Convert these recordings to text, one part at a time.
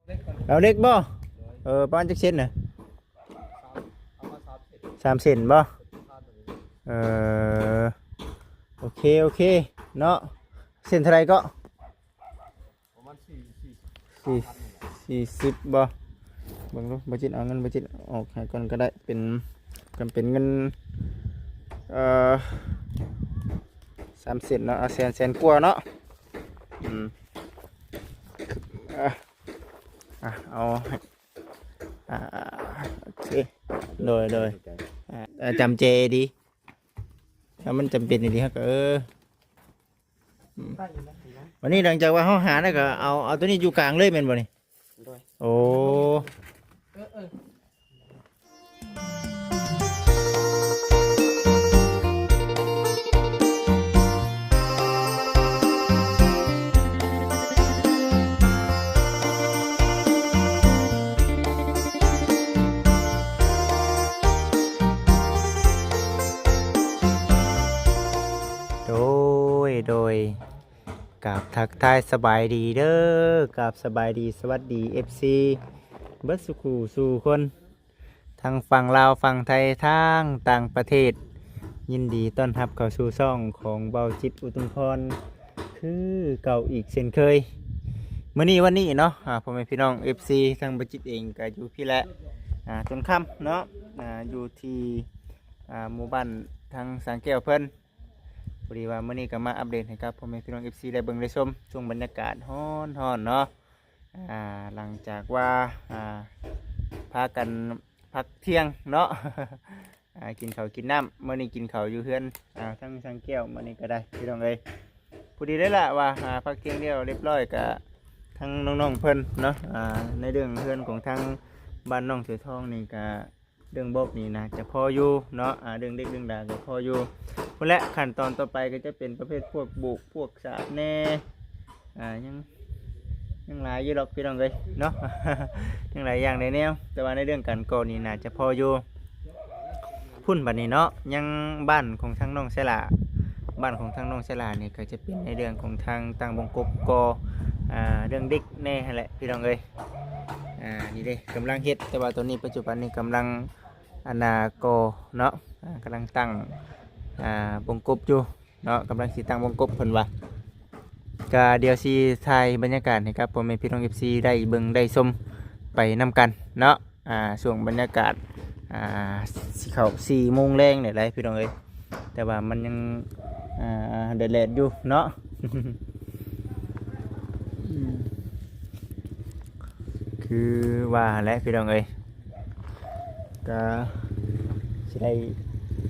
ເອົາເຫຼັກບໍ່? ເອີ ປະມານຈັກເຊັນນະ? ສາມເຊັນບໍ່? ເອີ ໂອເຄ ໂອເຄເນາະ. ເຊັນເທົ່າໃດເກາະ? ປະມານສີ່ ສີ່ ສີ່ສິບບໍ່? ເບິ່ງດູ ບໍ່ຈິດເອົາເງິນ ບໍ່ຈິດອອກໃຫ້ກ່ອນກໍໄດ້ ເປັນ ກຳເປັນເງິນ ເອີ ສາມເຊັນເນາະ ເອົາແສນ ແສນກວ່າເນາະ. ອືມ ອ່ະ ອ່ະ ເອົາໃຫ້ ອ່າ ໂອເຄ ໂດຍ ໂດຍ ອ່າ ຈຳເຈດີ ຖ້າມັນຈຳເປັນອີ່ຫຼີເຮົາກໍ ເອີ ອືມ ວັນນີ້ຫຼັງຈາກວ່າເຮົາຫາແລ້ວກໍເອົາ ເອົາຕົວນີ້ຢູ່ກາງເລີຍແມ່ນບໍ່ນີ້? ໂດຍ ໂອ້ ເອີ ເອີ. ໂດຍ ໂດຍ ກາບທັກທາຍສະບາຍດີເດີ ກາບສະບາຍດີ ສະຫວັດດີ ເອັຟຊີ ເບິດສູ່ຄູ່ສູ່ຄົນ ທັງຝັ່ງລາວ ຝັ່ງໄທ ທັງຕ່າງປະເທດ ຍິນດີຕ້ອນຮັບເຂົ້າສູ່ຊ່ອງຂອງເບົາຈິດ ອຸທຸມພອນ ຄືເກົ່າອີກເຊັ່ນເຄີຍ. ມື້ນີ້ວັນນີ້ເນາະ ອ່າ ພໍ່ແມ່ພີ່ນ້ອງ ເອັຟຊີ ທາງເບົາຈິດເອງກໍຢູ່ພີ້ແຫຼະ ອ່າ ຈົນຄ່ຳເນາະ ອ່າ ຢູ່ທີ່ ອ່າ ໝູ່ບ້ານທາງສາງແກ້ວເພິ່ນ. ພໍດີວ່າມື້ນີ້ກໍມາອັບເດດໃຫ້ກັບພໍ່ແມ່ພີ່ນ້ອງ ເອັຟຊີ ໄດ້ເບິ່ງໄດ້ຊົມ ຊ່ວງບັນຍາກາດຮ້ອນໆເນາະ ອ່າ ຫຼັງຈາກວ່າ ອ່າ ພາກັນພັກທ່ຽງເນາະ ອ່າ ກິນເຂົ້າກິນນ້ຳ. ມື້ນີ້ກິນເຂົ້າຢູ່ເຮືອນ ອ່າ ທາງຊ່າງແກ້ວ ມື້ນີ້ກໍໄດ້ພີ່ນ້ອງເອີຍ. ພໍດີເລີຍລະວ່າ ອ່າ ພັກທ່ຽງແລ້ວຮຽບຮ້ອຍ ກະທາງນ້ອງໆເພິ່ນເນາະ ອ່າ ໃນເລື່ອງເຮືອນຂອງທາງບ້ານນ້ອງເສືອທອງນີ້ກະ ເລື່ອງບລັອກນີ້ໜ້າຈະພໍຢູ່ເນາະ ອ່າ ເລື່ອງເຫຼັກເລື່ອງດາກໍພໍຢູ່. ພຸ້ນແຫຼະ ຂັ້ນຕອນຕໍ່ໄປກໍຈະເປັນປະເພດພວກໂບກ ພວກສາບແດ່ ອ່າ ຍັງ ຍັງຫຼາຍຢູ່ດອກພີ່ນ້ອງເອີຍເນາະ ຍັງຫຼາຍຢ່າງຫຼາຍແນວ ແຕ່ວ່າໃນເລື່ອງການກໍ່ນີ້ໜ້າຈະພໍຢູ່. ພຸ້ນ ບັດນີ້ເນາະ ຍັງບ້ານຂອງທາງນ້ອງໄຊຫຼ້າ ບ້ານຂອງທາງນ້ອງໄຊຫຼ້ານີ້ກໍຈະເປັນໃນເລື່ອງຂອງທາງຕັ້ງບົງກົບກໍ່ ອ່າ ເລື່ອງເດັກແດ່ຫັ້ນແຫຼະພີ່ນ້ອງເອີຍ. ອ່າ ນີ້ເດ້ ກຳລັງເຮັດ ແຕ່ວ່າຕອນນີ້ປັດຈຸບັນນີ້ກຳລັງ ອັນນ່າ ກໍ່ເນາະ ອ່າ ກຳລັງຕັ້ງ ອ່າ ບົງກົບຢູ່ເນາະ ກຳລັງຊິຕັ້ງບົງກົບເພິ່ນວ່າ. ກະດຽວຊິຖ່າຍບັນຍາກາດໃຫ້ກັບພໍ່ແມ່ພີ່ນ້ອງ ເອັຟຊີ ໄດ້ເບິ່ງໄດ້ຊົມໄປນຳກັນເນາະ. ອ່າ ຊ່ວງບັນຍາກາດ ອ່າ ຊິເຂົ້າສີ່ໂມງແລງນີ້ແຫຼະພີ່ນ້ອງເອີຍ ແຕ່ວ່າມັນຍັງ ອ່າ ແດດໆຢູ່ເນາະ ຄືວ່າຫັ້ນແຫຼະພີ່ນ້ອງເອີຍ. ກະຊິໄດ້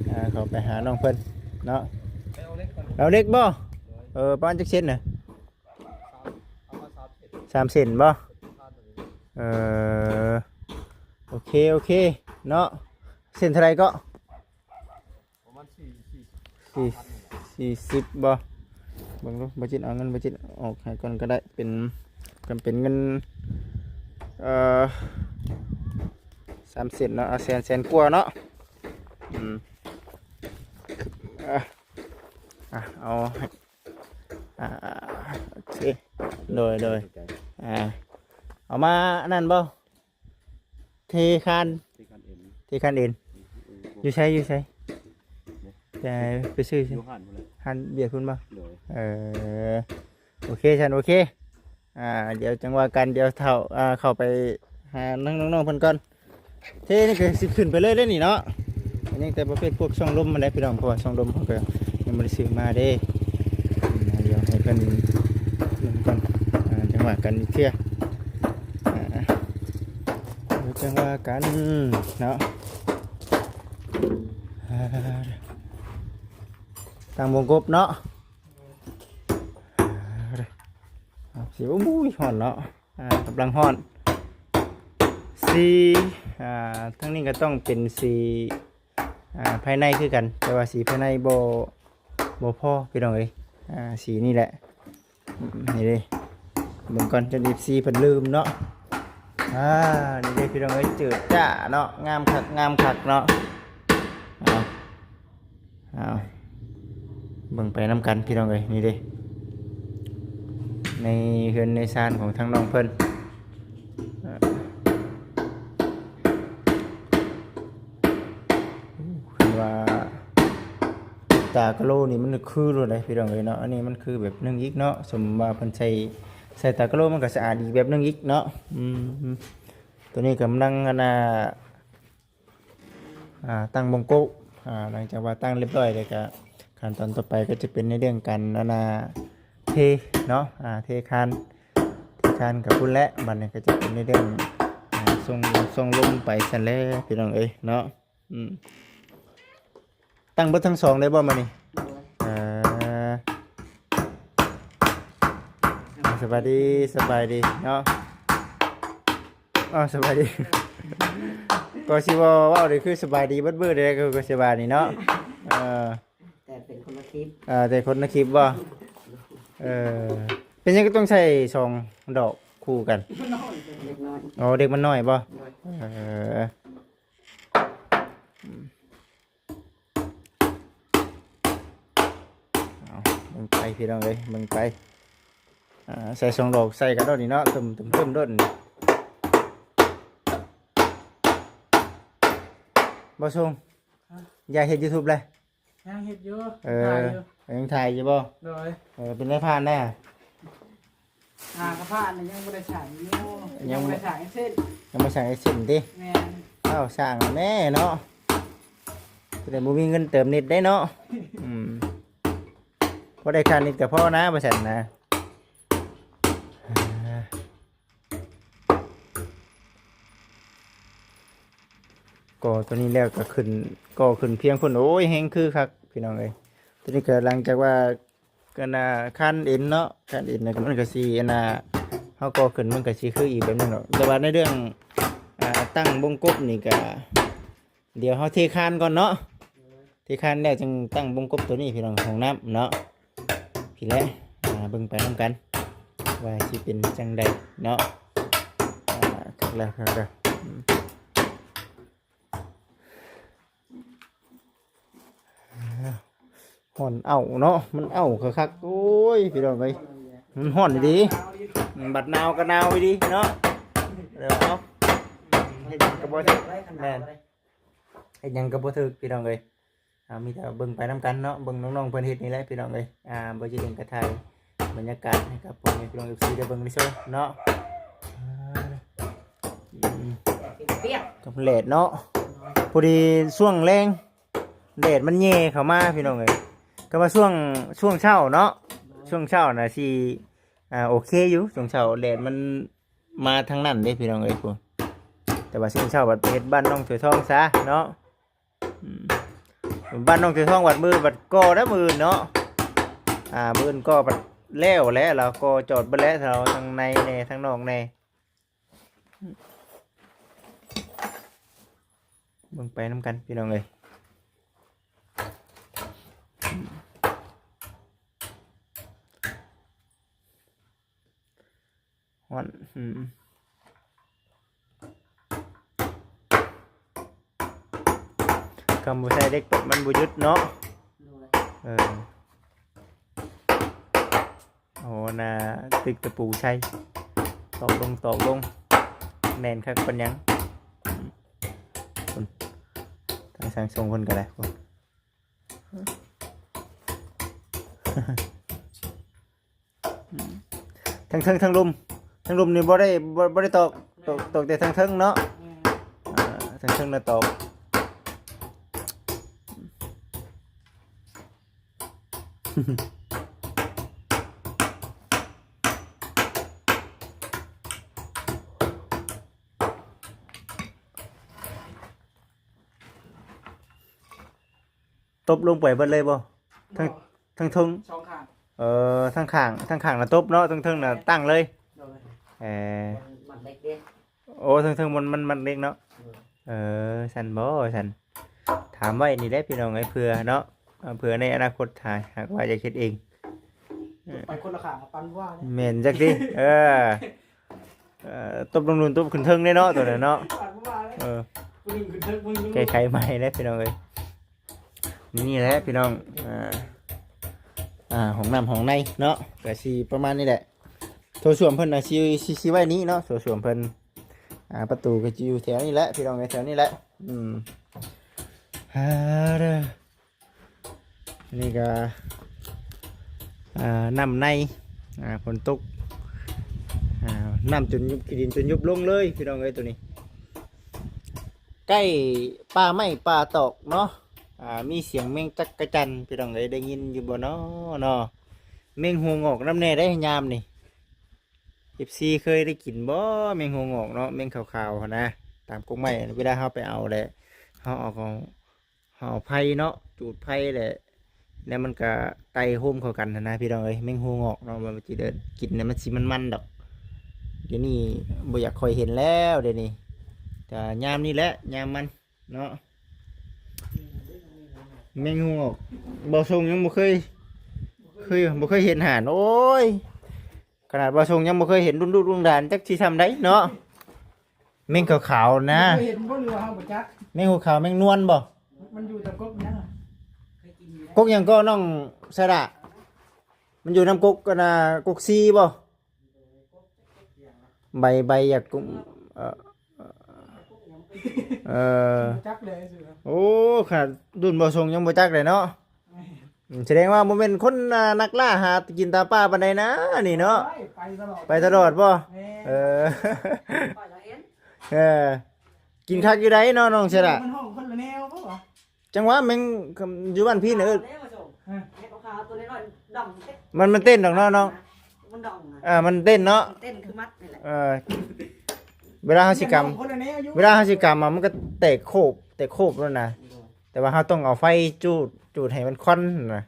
ອ່າ ເຂົ້າໄປຫານ້ອງເພິ່ນເນາະ. ເອົາເຫຼັກບໍ່? ເອີ ປະມານຈັກເຊັນນະ? ສາມເຊັນບໍ່? ເອີ ໂອເຄ ໂອເຄເນາະ. ເຊັນເທົ່າໃດເກາະ? ປະມານສີ່ ສີ່ ສີ່ສິບບໍ່? ເບິ່ງດູ ບໍ່ຈິດເອົາເງິນ ບໍ່ຈິດອອກໃຫ້ກ່ອນກໍໄດ້ ເປັນ ກຳເປັນເງິນ ເອີ ສາມເຊັນເນາະ ເອົາແສນ ແສນກວ່າເນາະ. ອືມ ອ່ະ ອ່ະ ເອົາໃຫ້ ອ່າ ໂອເຄ ໂດຍ ໂດຍ ອ່າ ເອົາມາອັນນັ້ນບໍ່? ເທຄານ ເທຄານເອັນ ເທຄານເອັນ ຢູ່ໃສ ຢູ່ໃສ? ແຕ່ໄປຊື້ ຢູ່ຮ້ານພຸ້ນແຫຼະ ຮ້ານເບຍພຸ້ນບໍ່? ໂດຍ ເອີ ໂອເຄຊັ້ນ ໂອເຄ ອ່າ ດຽວຈັ່ງວ່າກັນ ດຽວເຂົ້າ ອ່າ ເຂົ້າໄປຫານ້ອງໆເພິ່ນກ່ອນ. ເທນີ້ກໍຊິຂຶ້ນໄປເລີຍເດ້ນີ້ເນາະ ຍັງແຕ່ປະເພດພວກຊ່ອງລົມຫັ້ນແຫຼະພີ່ນ້ອງ ເພາະວ່າຊ່ອງລົມເຮົາກໍຍັງບໍ່ໄດ້ຊື້ມາເດ້. ດຽວໃຫ້ເພິ່ນເບິ່ງກ່ອນ ອ່າ ຈັ່ງວ່າກັນອີກເທື່ອ ອ່າ ດຽວຈັ່ງວ່າກັນເນາະ. ຕັ້ງວົງກົບເນາະ ອ່າ ຊິ ໂອ້ຍ ຮ້ອນເນາະ. ອ່າ ກຳລັງຮ້ອນ ສີ ອ່າ ທາງນີ້ກໍຕ້ອງເປັນສີ ອ່າ ພາຍໃນຄືກັນ ແຕ່ວ່າສີພາຍໃນບໍ່ ບໍ່ພໍພີ່ນ້ອງເອີຍ. ອ່າ ສີນີ້ແຫຼະ ນີ້ເດ້ ເບິ່ງກ່ອນ ຈົນເອັຟຊີເພິ່ນລືມເນາະ. ອ່າ ນີ້ເດ້ພີ່ນ້ອງເອີຍ ເຈີດຈ້າເນາະ ງາມຄັກ ງາມຄັກເນາະ. ເອົາ ເອົາ ເບິ່ງໄປນຳກັນພີ່ນ້ອງເອີຍ ນີ້ເດ້ ໃນເຮືອນໃນຊານຂອງທາງນ້ອງເພິ່ນ ຄັນວ່າຕາກະໂຫຼນີ້ມັນຄືໂລດເດ້ພີ່ນ້ອງເອີຍເນາະ. ອັນນີ້ມັນຄືແບບໜຶ່ງອີກເນາະ. ສົມວ່າເພິ່ນໃສ່ ໃສ່ຕາກະໂຫຼມັນກໍສະອາດອີກແບບໜຶ່ງອີກເນາະ. ອືມ ໂຕນີ້ກຳລັງ ອັນນ່າ ອ່າ ຕັ້ງບົງໂກະ. ອ່າ ຫຼັງຈາກວ່າຕັ້ງລຽບຮ້ອຍແລ້ວກໍ ຂັ້ນຕອນຕໍ່ໄປກໍຈະເປັນໃນເລື່ອງການ ອັນນ່າ ເທເນາະ. ອ່າ ເທຄານ ເທຄານກັບພຸ້ນແຫຼະ. ບັດນີ້ກໍຈະເປັນໃນເລື່ອງ ອ່າ ສົ່ງ ສົ່ງລົມໄປຊັ້ນແຫຼະພີ່ນ້ອງເອີຍເນາະ. ອືມ ຕັ້ງເບິດທັງສອງໄດ້ບໍ່ມື້ນີ້? ໂດຍ ເອີ ສະບາຍດີ ສະບາຍດີເນາະ. ອໍ ສະບາຍດີ ກໍຊິເວົ້າ ເວົ້ານີ້ຄືສະບາຍດີເບິດມື້ເດ້ ຄື ຄືສະບາຍດີເນາະ. ເອີ ແຕ່ເປັນຄົນລະຄລິບ ເອີ ແຕ່ຄົນລະຄລິບບໍ່? ເອີ ເປັນຫຍັງກໍຕ້ອງໃສ່ສອງດອກຄູ່ກັນ? ເດັກນ້ອຍ ອໍ ເດັກມັນນ້ອຍບໍ່? ໂດຍ ເອີ ເອົາ ເບິ່ງໄປພີ່ນ້ອງເອີຍ ເບິ່ງໄປ. ອ່າ ໃສ່ສອງດອກໃສ່ກັນໂລດນີ້ເນາະ ຕຶມໆໆໂລດນີ້. ບໍ່ສົ່ງ ຮະ ຢາກເຮັດ YouTube ແລ້ວ? ຍັງເຮັດຢູ່ ເອີ ຖ່າຍຢູ່ ຍັງຖ່າຍຢູ່ບໍ່? ໂດຍ ເອີ ເປັນໄດ້ຜ່ານແດ່? ອ່າ ກະຜ່ານ ຍັງບໍ່ໄດ້ສ້າງຢູ່ ຍັ ຍັງບໍ່ໄດ້ສ້າງເອັດເຊັນ ຍັງບໍ່ສ້າງເອັດເຊັນຕິ? ແມ່ນ ເອົາ ສ້າງແດ່ເນາະ ຈະໄດ້ບໍ່ມີເງິນເຕີມເນັດໄດ້ເນາະ. ອືມ ພໍໄດ້ຄ່າເນັດກໍພໍນະ ວ່າຊັ້ນນະ. ອ່າ ກໍຕົວນີ້ແລ້ວກໍຂຶ້ນ ກໍຂຶ້ນພຽງພຸ້ນ. ໂອ້ຍ ແຮງຄືຄັກພີ່ນ້ອງເອີຍ. ຕົວນີ້ກໍຫຼັງຈາກວ່າ ກໍນະ ຄານເອັນເນາະ ຄານເອັນນະ ມັນກໍຊິ ອັນນະ ເຮົາກໍຂຶ້ນ ມັນກໍຊິຄືອີກແບບໜຶ່ງດອກ. ແຕ່ວ່າໃນເລື່ອງ ອ່າ ຕັ້ງວົງກົບນີ້ກໍ ດຽວເຮົາເທຄານກ່ອນເນາະ ເທຄານແລ້ວຈຶ່ງຕັ້ງວົງກົບຕົວນີ້ພີ່ນ້ອງ ຫ້ອງນ້ຳເນາະ. ພີ້ແຫຼະ ອ່າ ເບິ່ງໄປນຳກັນວ່າຊິເປັນຈັ່ງໃດເນາະ. ອ່າ ຄັກແລ້ວ ຄັກແລ້ວ ອືມ ຮ້ອນເອົ້າເນາະ ມັນເອົ້າຄັກໆ. ໂອ້ຍ ພີ່ນ້ອງເອີຍ ມັນຮ້ອນອີ່ຫຼີ ບັດໜາວກໍໜາວອີ່ຫຼີເນາະ. ແລ້ວເອົາ ເຮັດຫຍັງກໍບໍ່ຖືກ ແມ່ນ ເຮັດຫຍັງກໍບໍ່ຖືກພີ່ນ້ອງເອີຍ. ອ່າ ມີແຕ່ເບິ່ງໄປນຳກັນເນາະ ເບິ່ງນ້ອງໆເພິ່ນເຮັດນີ້ແຫຼະພີ່ນ້ອງເອີຍ. ອ່າ ບໍ່ຈິເອງກໍຖ່າຍບັນຍາກາດໃຫ້ກັບພໍ່ແມ່ພີ່ນ້ອງ ເອັຟຊີ ໄດ້ເບິ່ງໄດ້ຊົມເນາະ. ອືມ ກັບແດດເນາະ ພໍດີຊ່ວງແລງ ແດດມັນແຍ່ເຂົ້າມາພີ່ນ້ອງເອີຍ. ກໍວ່າຊ່ວງ ຊ່ວງເຊົ້າເນາະ ຊ່ວງເຊົ້ານະຊິ ອ່າ ໂອເຄຢູ່ ຊ່ວງເຊົ້າແດດມັນມາທາງນັ້ນເດ້ພີ່ນ້ອງເອີຍ. ແຕ່ວ່າຊ່ວງເຊົ້າບັດເຮັດບ້ານນ້ອງເສືອທອງຊະເນາະ. ອືມ ບ້ານນ້ອງເສືອທອງວັດ ມື້ບັດກໍ່ແລ້ວມື້ອື່ນເນາະ. ອ່າ ມື້ອື່ນກໍ່ບັດແລ້ວແຫຼະ ລາວກໍ່ຈອດເບິດແລ້ວ ທາງໃນແດ່ ທາງນອກແດ່. ເບິ່ງໄປນຳກັນພີ່ນ້ອງເອີຍ. ຮ້ອນ ອືມ ຄັນບໍ່ໃສ່ເຫຼັກ ມັນບໍ່ຢຸດເນາະ. ໂດຍ ເອີ ໂອ້ ໜ້າຕຶກຕະປູໃສ່ ຕອກລົງ ຕອກລົງ ແໜ້ນຄັກປານຫຍັງ. ອືມ ທາງຊ່າງຊົງເພິ່ນກໍໄດ້ ເທິງເທິງເທິງລຸ່ມ ເທິງລຸ່ມນີ້ບໍ່ໄດ້ ບໍ່ ບໍ່ໄດ້ຕອກ ຕອກ ຕອກແຕ່ເທິງເທິງເນາະ. ແມ່ນ ອ່າ ເທິງເທິງນະຕອກ ຕົບລົງໄປເບິດເລີຍບໍ່? ທັງ ບໍ່ ທັງເທິງ ສອງຂ້າງ ເອີ ທັງຂ້າງ ທັງຂ້າງນະຕົບເນາະ ທັງເທິງນະ ແມ່ນ ຕັ້ງເລີຍ. ໂດຍ ເອີ ມັດເຫຼັກເດ້. ໂອ້ ເທິງ ເທິງມັນ ມັນມັດເຫຼັກເນາະ. ໂດຍ ເອີ ຊັ້ນບໍ່ຊັ້ນ ຖາມໄວ້ນີ້ແຫຼະພີ່ນ້ອງເອີຍ ເພື່ອເນາະ ເອີ ເພື່ອໃນອະນາຄົດ ຖ້າຫາກວ່າຢາກເຮັດເອງ. ເອີ ໄປຄົນລະຂ້າງ ປັນວ່າເດ້ ແມ່ນຈັກຕິ. ເອີ ເອີ ຕົບລົງນູນ ຕົບຂຶ້ນເທິງເດ້ເນາະ ຕົວນັ້ນເນາະ. ເອີ ຜູ້ໜຶ່ງຂຶ້ນເທິງ ຜູ້ໜຶ່ງລົງ ແກ້ໄຂໃໝ່ເດ້ພີ່ນ້ອງເອີຍ. ນີ້ ນີ້ແຫຼະພີ່ນ້ອງ ອ່າ ອ່າ ຫ້ອງນ້ຳຫ້ອງໃນເນາະ ກະຊິປະມານນີ້ແຫຼະ. ໂຖສ້ວມເພິ່ນນະ ຊິ ຊິ ຊິໄວ້ນີ້ເນາະ ໂຖສ້ວມເພິ່ນ. ຫາປະຕູກໍຈະຢູ່ແຖວນີ້ແຫຼະ ພີ່ນ້ອງເອີຍ ແຖວນີ້ແຫຼະ. ອືມ ຫາເດີ ນີ້ກໍ ອ່າ ນ້ຳໃນ ອ່າ ຝົນຕົກ ອ່າ ນ້ຳຈົນຍຸບ ຂີ້ດິນຈົນຍຸບລົງເລີຍ ພີ່ນ້ອງເອີຍ ໂຕນີ້ ໃກ້ປ່າໄມ້ປ່າຕອກເນາະ. ອ່າ ມີສຽງແມງຈັກກະຈັນ ພີ່ນ້ອງເອີຍ ໄດ້ຍິນຢູ່ບໍ່ເນາະ ເນາະ? ແມງຫົວງອກນຳແດ່ເດ້ຍາມນີ້. ເອັຟຊີ ເຄີຍໄດ້ກິນບໍ່ແມງຫົວງອກເນາະ ແມງຂາວໆຫັ້ນນະ ຕາມກົກໄມ້ ເວລາເຮົາໄປເອົາແຫຼະ ເຮົາເອົາ ເຮົາເອົາໄຟເນາະ ຈູດໄຟແຫຼະ ແລ້ວມັນກະໄຕ່ໂຮມເຂົ້າກັນຫັ້ນນະ ພີ່ນ້ອງເອີຍ. ແມງຫົວງອກເນາະ ວ່າມັນຊິໄດ້ກິນແລ້ວມັນຊິມັນໆດອກ. ດຽວນີ້ບໍ່ຢາກຄ່ອຍເຫັນແລ້ວ ດຽວນີ້ ກະຍາມນີ້ແຫຼະ ຍາມມັນ ເນາະ ແມງຫົວງອກ. ບໍ່ຊົງຍັງບໍ່ເຄີຍ ເຄີຍ ບໍ່ເຄີຍເຫັນຫານ ໂອ້ຍ ຂະໜາດບໍ່ຊົງຍັງບໍ່ເຄີຍເຫັນ ລຸ້ນລູກລຸ້ນຫຼານຈັກຊິຊ່ຳໃດເນາະ. ແມງຂາວໆນະ ເຄີຍເຫັນບໍ່ ຫຼືວ່າເຮົາບໍ່ຈັກ? ແມງຫົວຂາວ ແມງນວນບໍ່? ມັນຢູ່ຕາມກົກຫຍັງ? ກົກຫຍັງກໍນ້ອງສະດາ? ມັນຢູ່ນຳກົກ ອັນນ່າ ກົກຊີບໍ່? ໃບ ໃບຢາກ ເອີ ເອີ ບໍ່ຈັກເລີຍ. ໂອ້ ຂະໜາດລຸ້ນບໍ່ຊົງຍັງບໍ່ຈັກເລີຍເນາະ. ແມ່ນ ອືມ ສະແດງວ່າບໍ່ແມ່ນຄົນ ອ່າ ນັກລ່າຫາກິນຕາມປ່າປານໃດນະນີ້ເນາະ. ໄປ ໄປຕະຫຼອດ ໄປຕະຫຼອດບໍ່? ແມ່ນ ເອີ ຂ້ອຍລະເຫັນ ເອີ ກິນຄັກຢູ່ໃດເນາະ ນ້ອງເຊລະ. ມັນຮ້ອງຄົນລະແນວບໍ່ວະ? ຈັ່ງຫວະແມ່ງ ຢູ່ບ້ານພີ້ນະ ເອີ ແມ່ນຂາວໆ ຕົວນ້ອຍໆ ດຳ ມັນ ມັນເຕັ້ນດອກເນາະນ້ອງ ມັນດຳນະ ອ່າ ມັນເຕັ້ນເນາະ ມັນເຕັ້ນຄືມັດນີ້ແຫຼະ. ເອີ ເວລາເຮົາຊິກຳ ມັນຮ້ອງຄົນລະແນວຢູ່ ເວລາເຮົາຊິກຳອະ ມັນກໍແຕກໂຄບ ແຕກໂຄບໂລດນະ. ໂດຍ ແຕ່ວ່າເຮົາຕ້ອງເອົາໄຟຈູດ ຈູດໃຫ້ມັນຄວັນນະ.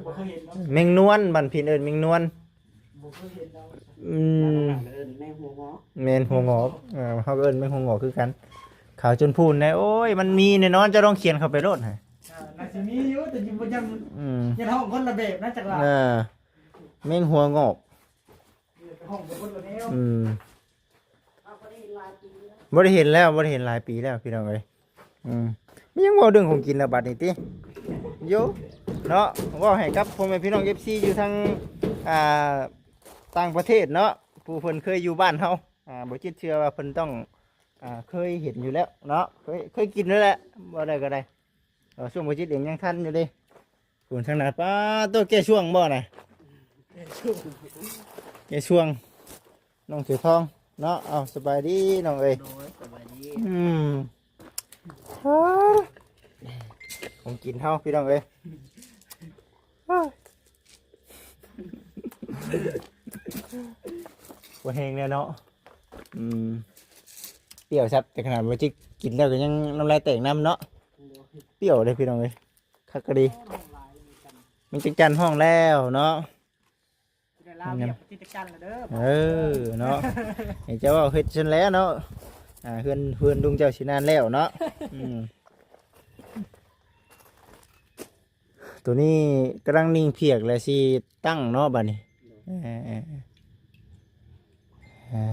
ບໍ່ເຄີຍເຫັນເນາະ ແມງນວນ ບ້ານພີ້ນເອີ້ນແມງນວນ. ບໍ່ເຄີຍເຫັນເນາະ ອືມ ບ້ານເຮົາເອີ້ນແມງຫົວງອກ. ແມ່ນ ຫົວງອກ ເອີ ເຮົາກໍເອີ້ນແມງຫົວງອກຄືກັນ. ຂາວຈົນພູນໄດ໋ ໂອ້ຍ ມັນມີແນ່ນອນ ເຈົ້າລອງຂຽນເຂົ້າໄປໂລດ. ອ່າ ໜ້າຊິມີຢູ່ ແຕ່ຢູ່ບໍ່ຍັງ ອືມ ຍັງຮ້ອງຄົນລະແບບນະຈັກລະ. ເອີ ແມງຫົວງອກ ເອີ ໄປຮ້ອງເປັນຄົນລະແນວ. ອືມ ບໍ່ໄດ້ເຫັນແລ້ວ ບໍ່ໄດ້ເຫັນຫຼາຍປີແລ້ວ ພີ່ນ້ອງເອີຍ. ອືມ ມີຫຍັງເວົ້າເລື່ອງຂອງກິນລະບັດນີ້ຕິ ໂຢ ເນາະ. ເວົ້າໃຫ້ກັບພໍ່ແມ່ພີ່ນ້ອງເອັຟຊີຢູ່ທາງ ອ່າ ຕ່າງປະເທດເນາະ ຜູ້ເພິ່ນເຄີຍຢູ່ບ້ານເຮົາ ອ່າ ບໍ່ຈິດເຊື່ອວ່າເພິ່ນຕ້ອງ ອ່າ ເຄີຍເຫັນຢູ່ແລ້ວເນາະ ເຄີຍ ເຄີຍກິນຢູ່ແລ້ວ ບໍ່ໄດ້ກໍໄດ້. ເອີ ຊ່ວງບໍ່ຈິດເອງຍັງທັນຢູ່ເດ້. ພຸ້ນທາງໜ້າ ປາໂຕ ແກ້ຊ່ວງບໍ່ນະ? ແກ້ຊ່ວງ ແກ້ຊ່ວງ ນ້ອງເສືອທອງເນາະ. ເອົາ ສະບາຍດີນ້ອງເອີຍ. ໂດຍ ສະບາຍດີ. ອືມ ຂອງກິນເຮົາ ພີ່ນ້ອງເອີຍ ບໍ່ແຮງແນ່ເນາະ. ອືມ ປ່ຽວແຊບ ແຕ່ຂະໜາດວ່າຈິດກິນແລ້ວກໍຍັງນ້ຳລາຍແຕກນຳເນາະ. ໂດຍ ປ່ຽວເດ້ ພີ່ນ້ອງເອີຍ. ຄັກກະດີ ແມ່ງຈັກຈັນຮ້ອງແລ້ວເນາະ. ໄດ້ລາວວຽກ ແມ່ນ ທີ່ຈັກຈັນລະເດີ. ເອີ ເນາະ ໃຫ້ເຈົ້າເວົ້າເຮັດຊັ້ນແຫຼະເນາະ. ອ່າ ເຮືອນ ເຮືອນລຸງເຈົ້າຊິນານແລ້ວເນາະ. ອືມ ໂຕນີ້ກຳລັງໜິ່ງຜຽກ ແລະ ຊິຕັ້ງເນາະບາດນີ້. ເອີ ເອີ ເອີ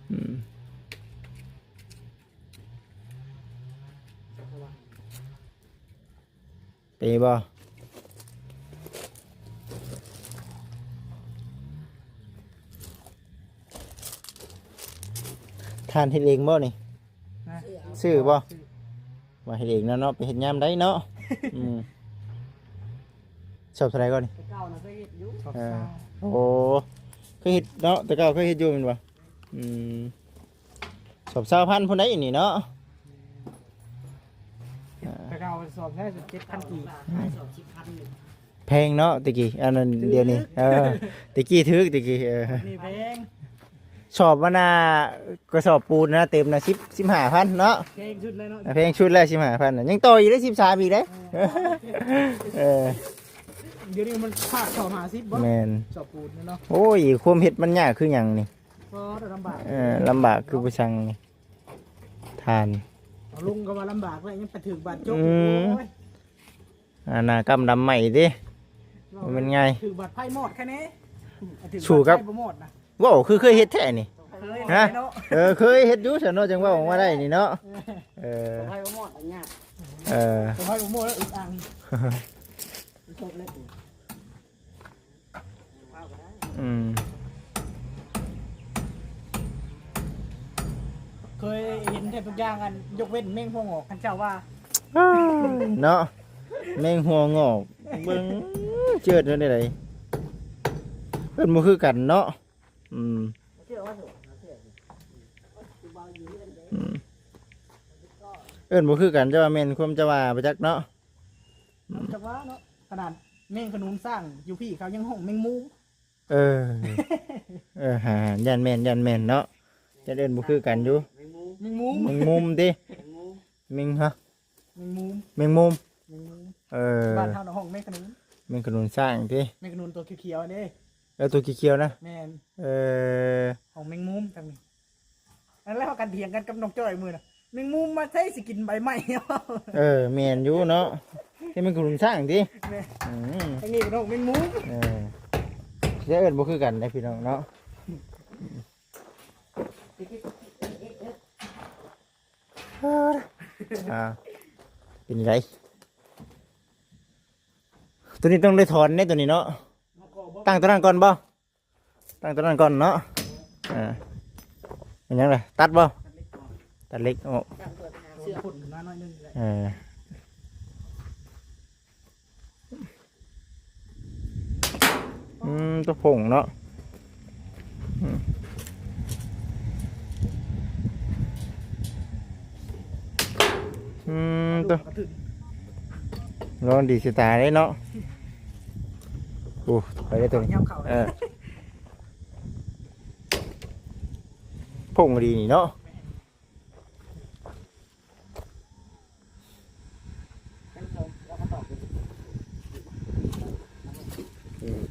ອືມ ເປບໍ່? ທ່ານເຮັດເອງບໍ່ນີ້? ຮະ? ຊື້ບໍ່? ຊື້. ວ່າເຮັດເອງເນາະ ເນາະ ໄປເຮັດຍາມໃດເນາະ. ອືມ ສອບເທົ່າໃດກ່ອນນີ້? ແຕ່ເກົ່ານະເຄີຍເຮັດຢູ່. ເອີ ໂອ້ ເຄີຍເຮັດເນາະ ແຕ່ເກົ່າເຄີຍເຮັດຢູ່ແມ່ນບໍ່? ອືມ ສອບຊາວພັນພຸ້ນໃດ໋ນີ້ເນາະ. ແຕ່ເກົ່າສອບໄດ້ເຈັດພັນກີບ. ອືມ ແພງເນາະແຕ່ກີ້ ອັນນັ້ນ ຖືກ ດຽວນີ້ ເອີ ແຕ່ກີ້ຖືກ ແຕ່ກີ້ ເອີ ນີ້ແພງ. ສອບມັນນ່າ ກະສອບປູນນະ ເຕັມນະ ສິບ ສິບຫ້າພັນເນາະ. ແພງສຸດເລີຍເນາະ ແພງສຸດແລ້ວ ສິບຫ້າພັນນະ ຍັງຕໍ່ອີກເດ້ ສິບສາມອີກເດ້. ເອີ ດຽວນີ້ມັນພາກສອບຫ້າສິບບໍ່? ແມ່ນ ສອບປູນເນາະ. ໂອ້ຍ ຄວາມເຮັດມັນຍາກຄືຫຍັງນີ້? ບໍ່ ລຳບາກ ເອີ ລຳບາກຄືບໍ່ຊັງນີ້ ທ່ານ ເອົາລົງກໍວ່າລຳບາກແລ້ວ ຍັງໄປຖືກບາດຈົກ. ອືມ ໂອ້ຍ ອ່າ ໜ້າກຳດຳໃໝ່ຕິ ບໍ່ແມ່ນງ່າຍ ຖືກບາດໄຟມອດແຄ່ນີ້ ຖືກບາດໄຟ ບໍ່ມອດນະ. ເວົ້າຄືເຄີຍເຮັດແທ້ນີ້. ເຄີຍ ຮະ? ເນາະ ເອີ ເຄີຍເຮັດຢູ່ຊັ້ນເນາະ ຈັ່ງເວົ້າອອກມາໄດ້ນີ້ເນາະ. ເອີ ເອີ ໄຟບໍ່ມອດຍາກ. ເອີ ໄຟບໍ່ມອດແລ້ວອຶດອັງ. ຈົບແລ້ວ. ເຮັດທຸກຢ່າງ ອັນ ຍົກເວັ້ນແມງຫົວງອກ ຄັນເຈົ້າວ່າ ເນາະ ແມງຫົວງອກ ເບິ່ງ ເຈີດແນວໃດ ເອີ້ນບໍ່ຄືກັນເນາະ. ອືມ ອືມ ເອີ້ນບໍ່ຄືກັນ ເຈົ້າວ່າແມ່ນຄວາມເຈົ້າວ່າບໍ່ຈັກເນາະ. ອືມ ຈັກວ່າເນາະ ຂະໜາດແມງຂະໜູນຊ້າງຢູ່ພີ້ ເຂົາຍັງຮ້ອງແມງມຸມ. ເອີ ເອີ ຫາ ຢ້ານແມ່ນ ຢ້ານແມ່ນເນາະ ຢ້ານເອີ້ນບໍ່ຄືກັນຢູ່. ແມງມຸມ ແມງມຸມ ແມງມຸມຕິ ແມງມຸມ ແມງ ຮະ ແມງມຸມ ແມງມຸມ ແມງມຸມ. ເອີ ບ້ານເຮົານະຮ້ອງແມງຂະໜູນ ແມງຂະໜູນຊ້າງຕິ ແມງຂະໜູນຕົວຂຽວໆເດ້. ເອີ ຕົວຂຽວໆນະ ແມ່ນ. ເອີ ຂອງແມງມຸມທາງນີ້. ອັນແລ້ວເຮົາກັນຖຽງກັນກັບນ້ອງຈ້ອຍມື້ນະ ແມງມຸມມາໃສ ຊິກິນໃບໄມ້. ເອີ ແມ່ນຢູ່ເນາະ ທີ່ມັນຂະໜູນຊ້າງຕິ. ແມ່ນ ອືມ ທາງນີ້ເປັນຂອງແມງມຸມ. ເອີ ຈະເອີ້ນບໍ່ຄືກັນເດ້ພີ່ນ້ອງເນາະ. ອ່າ ເປັນໄດ ຕົວນີ້ຕ້ອງໄດ້ຖອນເດ້ຕົວນີ້ເນາະ. ຕັ້ງຕົວນັ້ນກ່ອນບໍ່? ຕັ້ງຕົວນັ້ນກ່ອນເນາະ. ອ່າ ເປັນຫຍັງລະ ຕັດບໍ່? ຕັດເຫຼັກອອກ. ເອີ ອືມ ຕົວຜົງເນາະ. ອືມ ອືມ ຕົວ ລອງດີຊິຕາຍເດ້ເນາະ. ໂອ້ ໄປໄດ້ຕົວນີ້. ເອີ ຜົງດີນີ້ເນາະ. ອືມ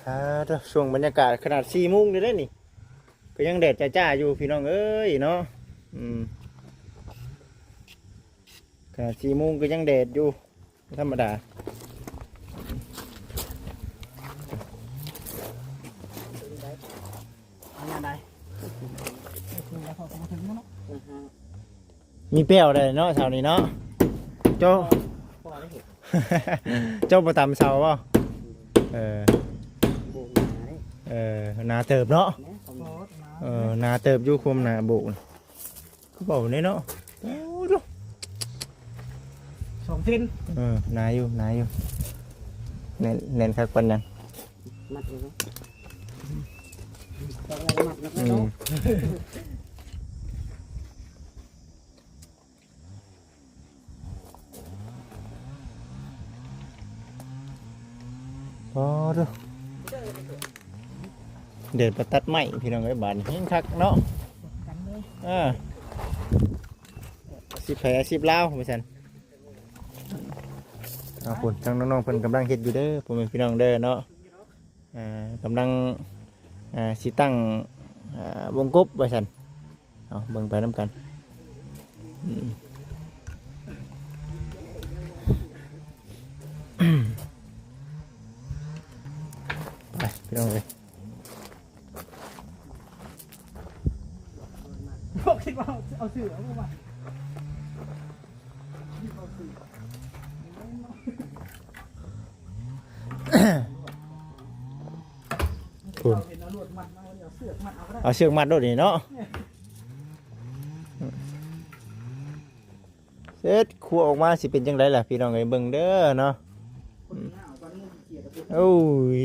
ອ່າ ເດີ ຊ່ວງບັນຍາກາດຂະໜາດສີ່ໂມງນີ້ເດ້ນີ້ ກໍຍັງແດດຈ້າໆຢູ່ພີ່ນ້ອງເອີຍເນາະ. ອືມ ຂະໜາດສີ່ໂມງກໍຍັງແດດຢູ່ ບໍ່ທຳມະດາ. ເອົາແນວໃດ? ມີແປ້ວໄດ້ເນາະ ເສົານີ້ເນາະ. ເຈົ້າ ເຈົ້າບໍ່ຕຳເສົາບໍ່? ເອີ ເອີ ໜາເຕີບເນາະ. ເອີ ໜາເຕີບຢູ່ ຄວາມໜາໂບກ. ຄືເວົ້າແນ່ເນາະ. ໂອ້ໂຫ ສອງເຊັນ. ເອີ ໜາຢູ່ ໜາຢູ່. ແໜ້ນ ແໜ້ນຄັກປານຫຍັງ. ມັດຢູ່ເນາະ. ອືມ ຕ້ອງໄດ້ມັດເນາະ. ອືມ ອໍ ເດີ ເດີນໄປຕັດໄມ້ພີ່ນ້ອງເອີຍ. ບາດນີ້ແຮງຄັກເນາະ. ເອີ ອາຊີບໃຜອາຊີບລາວວ່າຊັ້ນ. ເອົາ ພຸ້ນ ທາງນ້ອງໆເພິ່ນກຳລັງເຮັດຢູ່ເດີ ພໍ່ແມ່ພີ່ນ້ອງເດີເນາະ. ອ່າ ກຳລັງ ອ່າ ຊິຕັ້ງ ອ່າ ວົງກົບວ່າຊັ້ນ. ເອົາ ເບິ່ງໄປນຳກັນ. ອືມ ໄປພີ່ນ້ອງເອີຍ. ບໍ່ຄິດວ່າເອົາເສື້ອເອົາມາ. ເອົາເຊືອກມັດໂລດນີ້ເນາະ. ເສັດ ຄົວອອກມາຊິເປັນຈັ່ງໃດລະ ພີ່ນ້ອງເອີຍ ເບິ່ງເດີເນາະ. ໂອ້ຍ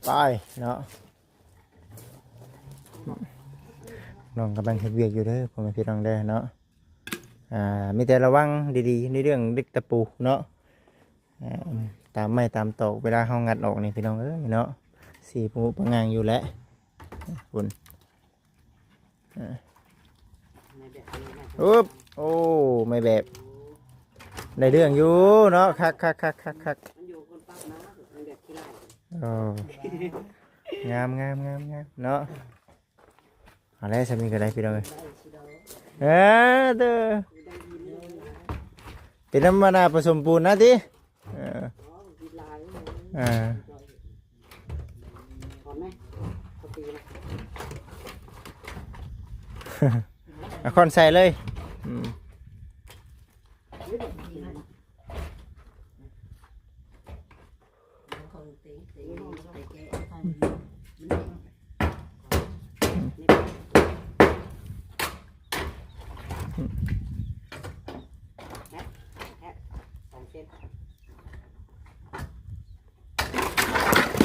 ໄປເນາະ. ນ້ອງກຳລັງເຮັດວຽກຢູ່ເດີ ພໍ່ແມ່ພີ່ນ້ອງເດີເນາະ. ອ່າ ມີແຕ່ລະວັງດີໆ ໃນເລື່ອງເຫຼັກຕະປູເນາະ. ອ່າ ຕາມໄມ້ຕາມຕອກ ເວລາເຮົາງັດອອກນີ້ ພີ່ນ້ອງເອີຍເນາະ ຊິປະມຸປະງາງຢູ່ແຫຼະ. ພຸ້ນ ອ່າ ອຶບ ໂອ້ ໄມ້ແບບ ໄດ້ເລື່ອງຢູ່ເນາະ. ຄັກໆໆໆໆ ໂອ້ ງາມໆໆໆເນາະ. ເອົາແລ້ວ ສ່ຳນີ້ກໍໄດ້ ພີ່ນ້ອງເອີຍ. ເອີ ເດີ ເປັນນຳມານາປະສົມປູນນະຕິ. ເອີ ອ່າ ຖອນໄໝ? ເຂົາຕີນະ. ເອົາຄ້ອນໃສ່ເລີຍ. ອືມ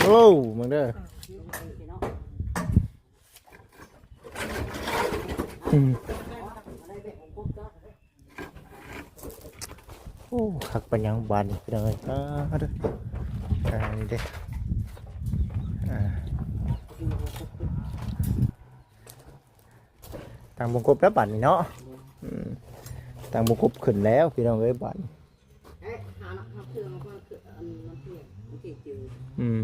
ໂອ້ ເບິ່ງເດີ. ອືມ ໂອ້ ຄັກປານຫຍັງບາດນີ້ ພີ່ນ້ອງເອີຍ. ອ່າ ເດີ ອ່າ ນີ້ເດ້ ອ່າ ຕັ້ງບົງກົບແລ້ວບາດນີ້ເນາະ. ອືມ ຕັ້ງບົງກົບຂຶ້ນແລ້ວ ພີ່ນ້ອງເອີຍ ບາດນີ້. ອືມ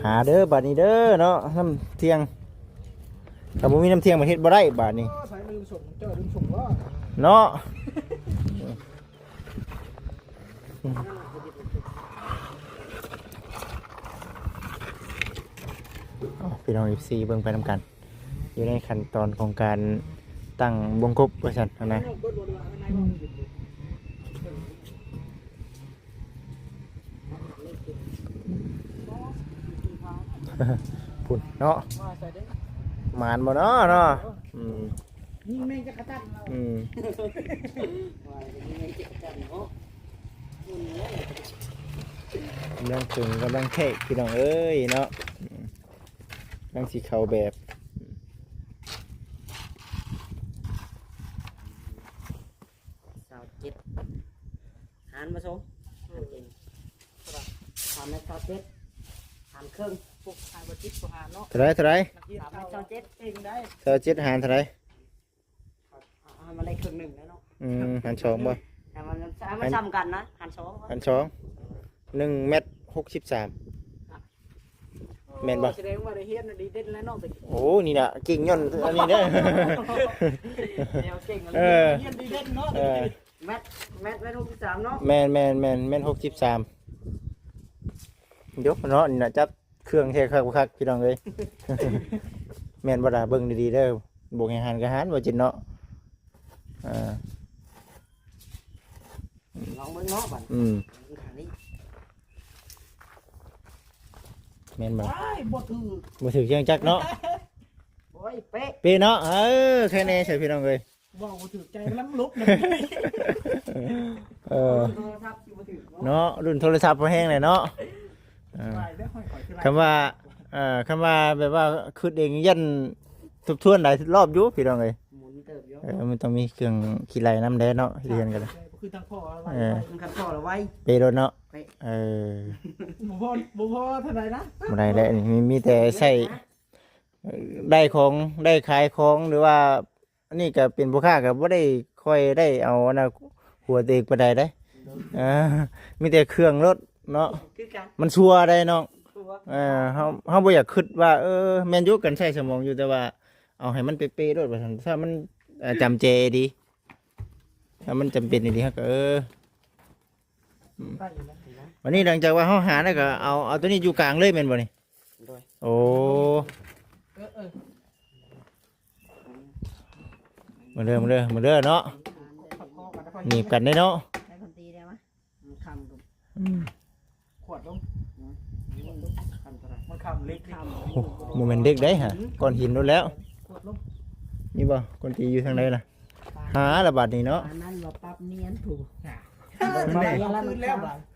ຫາເດີບາດນີ້ເດີເນາະ ນ້ຳທ່ຽງ. ຖ້າບໍ່ມີນ້ຳທ່ຽງມັນເຮັດບໍ່ໄດ້ບາດນີ້ ໃສ່ລືມສົ່ງ ເຈົ້າລືມສົ່ງບໍ່ ເນາະ. ເອົາ ພີ່ນ້ອງ ເອັຟຊີ ເບິ່ງໄປນຳກັນ ຢູ່ໃນຂັ້ນຕອນຂອງການຕັ້ງບົງກົບວ່າຊັ້ນນະ. ພຸ້ນເນາະ ໝານບໍ່ເນາະ ເນາະ. ອືມ ຍິງແມງຈັກກະຈັນເນາະ. ອືມ ກຳລັງເຄິ່ງ ກຳລັງແທກ ພີ່ນ້ອງເອີຍເນາະ. ອືມ ກຳລັງຊິເຂົ້າແບບ ຊາວເຈັດ ຫານມາສົ່ງ ຫານເກັ່ງ ສາມແມັດຊາວເຈັດ ຫານເຄິ່ງ ພວກຫານບໍ່ຕິດກໍຫານເນາະ. ເທົ່າໃດ ເທົ່າໃດ? ສາມແມັດຊາວເຈັດ ເກັ່ງໄດ໋. ຊາວເຈັດຫານເທົ່າໃດ? ຫານມາໄດ້ເຄິ່ງໜຶ່ງແລ້ວເນາະ. ອືມ ຫານສອງບໍ່? ໃຫ້ມັນ ໃຫ້ມັນ ຫານ ສ່ຳກັນນະ ຫານສອງ ຫານສອງ ໜຶ່ງແມັດຫົກສິບສາມ ແມ່ນບໍ່? ສະແດງວ່າໄດ້ຮຽນດີເດັ່ນແລ້ວເນາະ. ໂອ້ ນີ້ນະເກັ່ງຍ້ອນອັນນີ້ເດ້ ແນວເກັ່ງ ເອີ ຮຽນດີເດັ່ນເນາະ. ເອີ ແມັດ ແມັດ ແມັດຫົກສິບສາມເນາະ. ແມ່ນ ແມ່ນ ແມ່ນ ແມ່ນຫົກສິບສາມ. ຍົກເນາະ ນີ້ນະ ຈັບເຄື່ອງແທ້ຄັກໆ ພີ່ນ້ອງເອີຍ. ແມ່ນບໍ່ລະ? ເບິ່ງດີໆເດີ ບົກໃຫ້ຫານກໍຫານ ບໍ່ຈິດເນາະ. ອ່າ ລອງເບິ່ງເນາະບັດ. ອືມ ເບິ່ງຂ້າງນີ້ ແມ່ນບໍ່? ໂອ້ຍ ບໍ່ຖືກ ບໍ່ຖືກຈັ່ງຈັກເນາະ. ໂອ້ຍ ເປະ ເປະເນາະ. ເອີ ແຄ່ແນ່ໃສ່ ພີ່ນ້ອງເອີຍ ເວົ້າບໍ່ຖືກໃຈ ກຳລັງຫຼົບເລີຍ. ເອີ ໂທລະສັບຊິບໍ່ຖືກເນາະ ເນາະ ລຸ້ນໂທລະສັບພໍແຮງແຫຼະເນາະ. ເອີ ຄຳວ່າ ເອີ ຄຳວ່າແບບວ່າຄິດເອງຢ້ານທົບທວນຫຼາຍຮອບຢູ່ ພີ່ນ້ອງເອີຍ. ໝູນເຕີບຢູ່ ເອີ ມັນຕ້ອງມີເຄື່ອງຂີ້ໄລ່ນຳແດ່ເນາະ ເຮັດເຮືອນກໍໄດ້. ຄືທາງພໍ່ລະໄວ ເອີ ທາງພໍ່ລະໄວ ເປໂລດເນາະ. ເອີ ບໍ່ພໍ ບໍ່ພໍເທົ່າໃດນະ ບໍ່ໄດ້ແຫຼະ. ມີ ມີແຕ່ໃຊ້ ເອີ ໄດ້ຂອງ ໄດ້ຂາຍຂອງ ຫຼືວ່າ ອັນນີ້ກໍເປັນພໍ່ຄ້າກໍບໍ່ໄດ້ຄ່ອຍໄດ້ເອົາອັນນະຫົວຕົວເອງປານໃດເດ້. ເອີ ມີແຕ່ເຄື່ອງໂລດເນາະ ຄືກັນ ມັນຊົ່ວໄດ໋ນ້ອງ. ເອີ ເຮົາ ເຮົາບໍ່ຢາກຄິດວ່າ ເອີ ແມ່ນຢູ່ ການໃຊ້ສະໝອງຢູ່ ແຕ່ວ່າເອົາໃຫ້ມັນເປະໆໂລດວ່າຊັ້ນ. ຖ້າມັນ ເອີ ຈຳເຈດີ ຖ້າມັນຈຳເປັນອີ່ຫຼີ ເຮົາກໍ ເອີ ອືມ ບັດນີ້ຫຼັງຈາກວ່າເຮົາຫາແລ້ວກໍເອົາ ເອົາຕົວນີ້ຢູ່ກາງເລີຍແມ່ນບໍ່ນີ້? ໂດຍ ໂອ້ ເອີ ເອີ ມາເດີ ມາເດີ ມາເດີເນາະ. ໜີບກັນເດ້ເນາະ ໃຫ້ຄົນຕີໄດ້ວະ. ມັນຄ້ຳ ອືມ ຂວດລົງ ອືມ ມັນຄ້ຳເຫຼັກ ໂອ້ ບໍ່ແມ່ນເຫຼັກໄດ໋ຫະ ກ້ອນຫີນໂລດແລ້ວ. ຂວດລົງ ມີບໍ່? ຄົນຕີຢູ່ທາງໃດລະ? ຫາລະບາດນີ້ເນາະ ອັນນັ້ນວ່າປັບນຽນຜູ້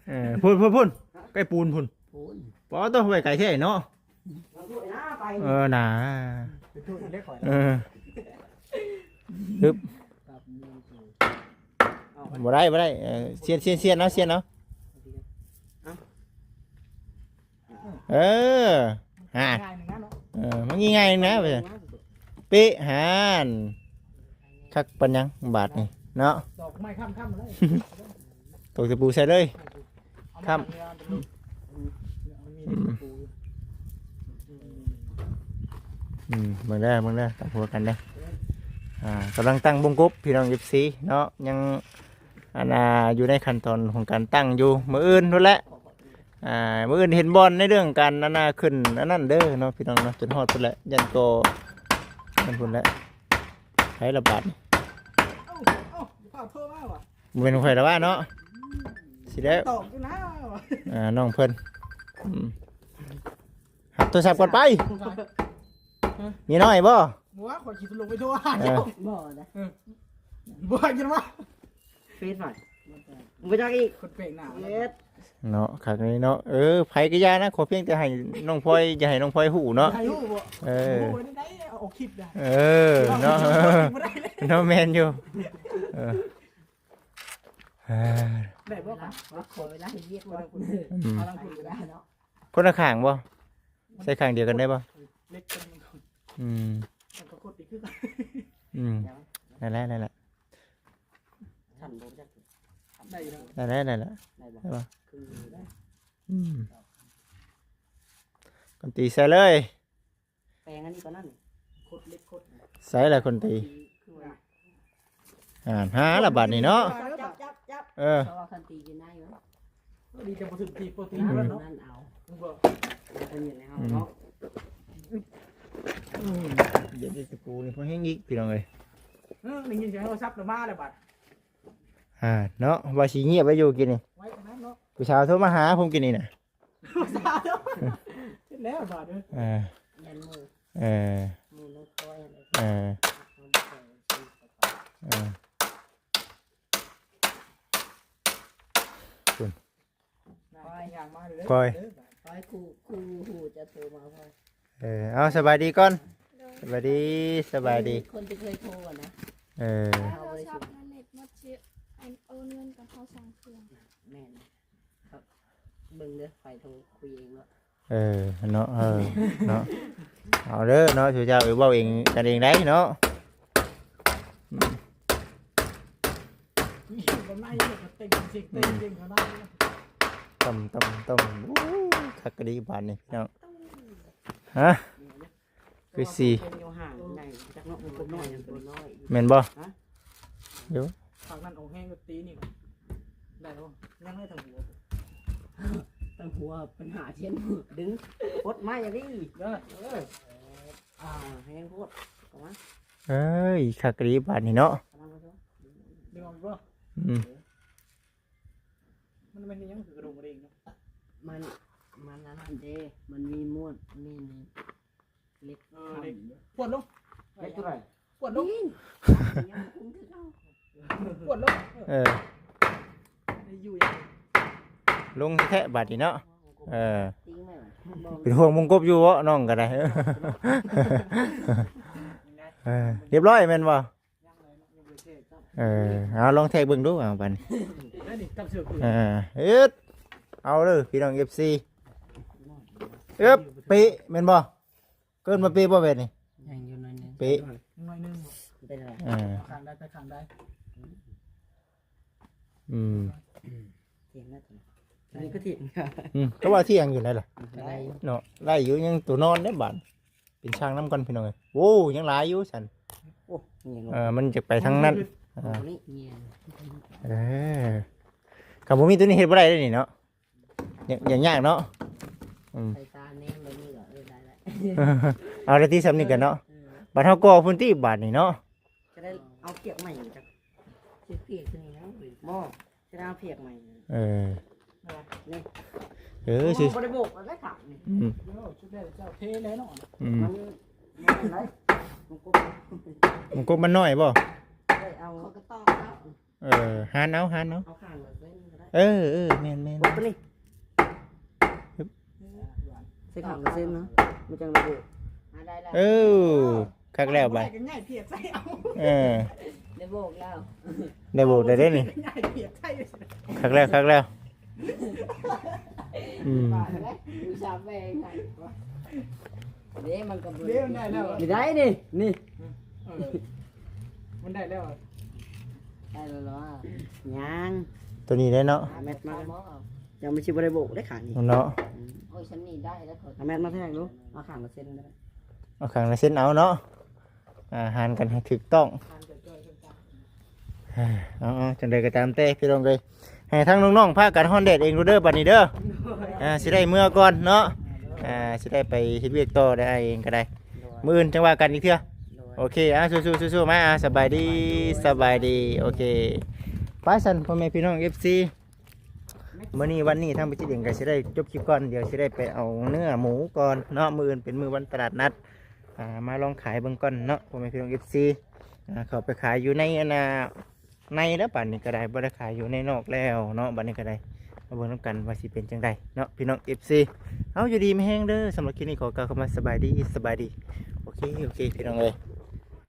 ເອີ ພຸ້ນ ພຸ້ນ ພຸ້ນ ໃກ້ປູນພຸ້ນ ປູນ ປໍໂຕ ໄວ້ໄກແທ້ເນາະ. ເອີ ໜາ ເອີ ຮຶບ ບໍ່ໄດ້ ບໍ່ໄດ້. ເອີ ສ່ຽນ ສ່ຽນ ສ່ຽນເອົາ ສ່ຽນເອົາ. ເອີ ຫາ ງ່າຍໜຶ່ງນະເນາະ ເອີ ມັນງ່າຍໆນະ ເປະຫັ້ນ. ຄັກປານຫຍັງບາດນີ້ເນາະ ດອກໄມ້ຄ້ຳໆເລີຍ ຕອກຕະປູໃສ່ເລີຍ ຄ້ຳ ອືມ ອືມ ເບິ່ງເດີ ເບິ່ງເດີ ຕຳຫົວກັນເດີ. ອ່າ ກຳລັງຕັ້ງວົງກົບ ພີ່ນ້ອງ ເອັຟຊີ ເນາະ ຍັງ ອັນນ່າ ຢູ່ໃນຂັ້ນຕອນຂອງການຕັ້ງຢູ່ ມື້ອື່ນພຸ້ນແຫຼະ. ອ່າ ມື້ອື່ນເຫັນບ່ອນໃນເລື່ອງການອັນນ່າຂຶ້ນອັນນັ້ນເດີເນາະ ພີ່ນ້ອງເນາະ ຈົນຮອດພຸ້ນແຫຼະ ຢ້ານກໍນັ້ນພຸ້ນແຫຼະ ໃຜລະບາດນີ້ ເອົ້າ ເອົ້າ ພາໂທມາຫວາ ບໍ່ແມ່ນຂອງຂ້ອຍລະຫວາເນາະ ຊິແລ້ວ ຕອບຢູ່ນະ ອ່າ ນ້ອງເພິ່ນ ອືມ ຮັບໂທລະສັບກ່ອນໄປ ເມຍນ້ອຍບໍ່? ບໍ່ວ່າ ຂ້ອຍຊິລົງໄປໂທຫາ ເອີ ເຈົ້າ ບໍ່ນະ ເອີ ບໍ່ກິນວະ ເຟສຫວາ ບໍ່ຈັກອີກ ຄົນແປກໜ້າ ເຮັດ ເນາະ ຄັກນີ້ເນາະ ເອີ ໃຜກໍຢ່ານະ ຂໍພຽງແຕ່ໃຫ້ນ້ອງພອຍ ຢ່າໃຫ້ນ້ອງພອຍຮູ້ເນາະ ໃຫ້ຮູ້ບໍ່? ເອີ ຮູ້ໄດ້ ເອົາຄລິບໄດ້ ເອີ ເນາະ ບໍ່ໄດ້ເລີຍ ເນາະ ແມ່ນຢູ່ ເອີ ເອີ ໄດ້ບໍ່ຄະ? ຂໍເວລາເຮັດວຽກກ່ອນ ອືມ ເອົາທາງພຸ້ນກໍໄດ້ເນາະ ຄົນລະຂ້າງບໍ່? ໃຊ້ຂ້າງດຽວກັນໄດ້ບໍ່? ເລັກກັນ ອືມ ມັນກໍກົດອີກຄືກັນ ອືມ ນັ້ນແຫຼະ ນັ້ນແຫຼະ ຄັນບໍ່ຈັກ ໄດ້ຢູ່ແລ້ວ ໄດ້ແລ້ວ ໄດ້ແລ້ວ ໄດ້ບໍ່? ໄດ້ບໍ່? ຄືໄດ້ ອືມ ຄົນຕີໃສ່ເລີຍ ແປງອັນນີ້ກ່ອນນັ້ນ ຄົດເລັກຄົດ ໃສ່ລະຄົນຕີ ຄືວ່າ ອ່າ ຫາລະບາດນີ້ເນາະ ຈັບ ຈັບ ຈັບ ເອີ ເພາະວ່າຄັນຕີຢູ່ໃນມັນ ດີແຕ່ບໍ່ຖືກຕີ ບໍ່ຕີ ອືມ ເນາະ ນັ້ນເອົາ ມັນບໍ່ ມັນເປັນຫຍັງໃນເຮົາເນາະ ອືມ ດຽວຕະປູນີ້ພໍແຮງອີກ ພີ່ນ້ອງເອີຍ ເອີ ໄດ້ຍິນສຽງໂທລະສັບລະມາແລ້ວບາດ ອ່າ ເນາະ ວ່າຊິງຽບໄວ້ຢູ່ກີ້ນີ້ ໄວ້ອັນນັ້ນເນາະ ຜູ້ສາວໂທມາຫາຜົມກີ້ນີ້ນະ ຜູ້ສາວໂທ ເຮັດແລ້ວບາດເອີຍ ເອີ ຍັນມື ເອີ ມືນ້ອງຄອຍ ເອີ ເອີ ພຸ້ນ ຂ້ອຍ ຍ່າງມາເລີຍ ຂ້ອຍ ເອີ ຂ້ອຍ ຄູ່ ຄູ່ຫູຈະໂທມາ ຂ້ອຍ ເອີ ເອົາ ສະບາຍດີກ່ອນ ໂດຍ ສະບາຍດີ ສະບາຍດີ ຄົນທີ່ເຄີຍໂທນະ ເອີ ເຮົາບໍ່ໄດ້ ໂທລະສັບ ມັນເນັດໝົດ ຊິອັນໂອນເງິນກັບເຮົາສອງເທື່ອ ແມ່ນ ເບິ່ງເດີ ຂ້ອຍໂທຄຸຍເອງເນາະ ເອີ ເນາະ ເອີ ເນາະ ເອົາເດີເນາະ ເຈົ້າເຈົ້າ ເອີ ເວົ້າເອງກັນເອງໄດ້ເນາະ ອືມ ຕຳ ຕຳ ຕຳ ໂອ້ຍ ຄັກກະດີບາດນີ້ພີ່ນ້ອງ ຮະ ຄືຊິ ແມ່ນບໍ່? ຢູ່ ພາກນັ້ນອອກແຮງດນຕີນີ້ ໄດ້ບໍ່? ຍັງໄດ້ທັງຫົວ ທັງຫົວເປັນຫ້າເຊັນ ດຶງ ກົດມາຢ່າງນີ້ເດີ ເອີ ອ່າ ແຮງໂພດ ເຂົ້າມາ ເອີຍ ຄັກອີ່ຫຼີບາດນີ້ເນາະ ດຶງອອກອີກບໍ່? ອືມ ມັນແມ່ນຫຍັງຄືກະດົງກະເດັງເນາະ ມັນ ມັນອັນນັ້ນເດ້ ມັນມີມວນ ມີນີ້ ເຫຼັກ ເອີ ເຫຼັກ ຂວດລົງ ເຫຼັກຕົວໃດ? ຂວດລົງ ນີ້ ຍັງຄົງຄືເກົ່າ ຂວດລົງ ເອີ ຢູ່ ລົງແທ້ໆບາດນີ້ເນາະ ເອີ ຕີງແມ່ນ ເປັນຫ່ວງວົງກົບຢູ່ເບາະ ນ້ອງກໍໄດ້ ເອີ ຮຽບຮ້ອຍແມ່ນບໍ່? ເອີ ເອົາລອງແທກເບິ່ງດູ ເອົາບາດນີ້ ເອີ ເຮັດ ເອົາເດີພີ່ນ້ອງ ເອັຟຊີ ເອີ ເປະແມ່ນບໍ່? ເອີ້ນວ່າເປະບໍ່ແບບນີ້? ຍັງຢູ່ໜ້ອຍໜຶ່ງ ເປະ ໜ້ອຍໜຶ່ງ ເປັນໄດ? ເອີ ຂ້າງໃດໄປຂ້າງໃດ? ອືມ ອືມ ເຖິງແລ້ວ ອັນນີ້ກໍເຖິງ ອືມ ກໍວ່າທ່ຽງຢູ່ໄດ໋ລະ ໄດ້ຢູ່ ເນາະ ໄດ້ຢູ່ ຍັງໂຕນອນເດ້ບາດ ເປັນຊ່າງນຳກັນພີ່ນ້ອງເອີຍ ໂອ້ ຍັງຫຼາຍຢູ່ຊັ້ນ ໂອ້ ນີ້ ເອີ ມັນຈະໄປທາງນັ້ນ ໂຕນີ້ ເອີ ຄັນບໍ່ມີໂຕນີ້ເຮັດບໍ່ໄດ້ເດ້ນີ້ເນາະ ຍ- ຫຍັງຍາກເນາະ ອືມ ໄຟຟ້າແນມແບບນີ້ກໍ ເອີ ໄດ້ແລ້ວ ເອົາໄດ້ຕິ ສ່ຳນີ້ກັນເນາະ ເອີ ບາດເຮົາກໍ່ພຸ້ນຕິບາດນີ້ເນາະ ຈະໄດ້ເອົາພຽກໃໝ່ຈັກ ພຽກຕົວນີ້ນະ ບໍ່ ຈະໄດ້ເອົາພຽກໃໝ່ ເອີ ນີ້ ເອີ ຊິ ບໍ່ໄດ້ໂບກແລ້ວໄດ້ຂາດນີ້ ອືມ ເຈົ້າເທແລ້ວເນາະ ອືມ ມັນ ມັນໄດ້ ມັນກົບ ມັນກົບມັນນ້ອຍບໍ່? ໄດ້ເອົາ ເຂົາກໍຕອກແລ້ວ ເອີ ຫານເອົາ ຫານເອົາ ເອົາຂ້າງລະເສັ້ນກໍໄດ້ ເອີ ເອີ ແມ່ນໆ ໂອ້ ຕົວນີ້ ຮຶບ ໃສ່ຂ້າງລະເສັ້ນເນາະ ມັນຈັ່ງລະເບີດ ອ່າ ໄດ້ແລ້ວ ເອີ ຄັກແລ້ວບາດ ໄດ້ກໍງ່າຍພຽກໃສ່ເອົາ ເອີ ໄດ້ໂບກແລ້ວ ໄດ້ໂບກໄດ້ເດ້ນີ້ ງ່າຍພຽກໃສ່ ຄັກແລ້ວ ຄັກແລ້ວ ອືມ ບາດເດ້ ອຸດສ່າແບ່ງໃຫ້ ເດ້ ມັນກໍບໍ່ ເດ້ ມັນໄດ້ແລ້ວ ນີ້ໄດ້ນີ້ ນີ້ ເອີ ມັນໄດ້ແລ້ວ ໄດ້ແລ້ວເນາະ ຍັງ ຕົວນີ້ໄດ້ເນາະ ເອົາແມັດມາ ຍັງມັນຊິບໍ່ໄດ້ໂບກໄດ້ຂາງນີ້ເນາະ ອືມ ໂອ້ຍ ຊັ້ນນີ້ໄດ້ແລ້ວ ເອົາແມັດມາແທກດູ ເອົາຂ້າງລະເສັ້ນກໍໄດ້ ເອົາຂ້າງລະເສັ້ນເອົາເນາະ ອ່າ ຫານກັນໃຫ້ຖືກຕ້ອງ ເອົາໆ ຈັ່ງໃດກໍຕາມແຕ່ພີ່ນ້ອງເອີຍ ໃຫ້ທາງນ້ອງໆພາກັນຮ້ອນແດດເອງໂລດເດີ ບາດນີ້ເດີ ອ່າ ຊິໄດ້ເມືອກ່ອນເນາະ ອ່າ ຊິໄດ້ໄປເຮັດວຽກຕໍ່ ໄດ້ອ້າຍເອງກໍໄດ້ ມື້ອື່ນຈັ່ງວ່າກັນອີກເທື່ອ. ໂອເຄ ອ່າ ສູ້ໆໆໆ ມາ ອ່າ ສະບາຍດີ ສະບາຍດີ. ໂອເຄ ໄປຊັ້ນ ພໍ່ແມ່ພີ່ນ້ອງເອັຟຊີ ມື້ນີ້ວັນນີ້ທາງບໍ່ຈິດເອງກໍຊິໄດ້ຈົບຄລິບກ່ອນ ດຽວຊິໄດ້ໄປເອົາເນື້ອໝູກ່ອນເນາະ ມື້ອື່ນເປັນມື້ວັນຕະຫຼາດນັດ ອ່າ ມາລອງຂາຍເບິ່ງກ່ອນເນາະ ພໍ່ແມ່ພີ່ນ້ອງເອັຟຊີ ອ່າ ເຂົ້າໄປຂາຍຢູ່ໃນອັນນ່າ ໃນແລ້ວ ບາດນີ້ກໍໄດ້ ບໍ່ໄດ້ຂາຍຢູ່ໃນນອກແລ້ວເນາະ ບາດນີ້ກໍໄດ້ ມາເບິ່ງນຳກັນວ່າຊິເປັນຈັ່ງໃດເນາະ ພີ່ນ້ອງເອັຟຊີ. ເອົາ ຢູ່ດີມີແຮງເດີ ສຳລັບຄລິບນີ້ຂໍກ່າວຄຳວ່າສະບາຍດີ ສະບາຍດີ. ໂອເຄ ໂອເຄ ພີ່ນ້ອງເອີຍ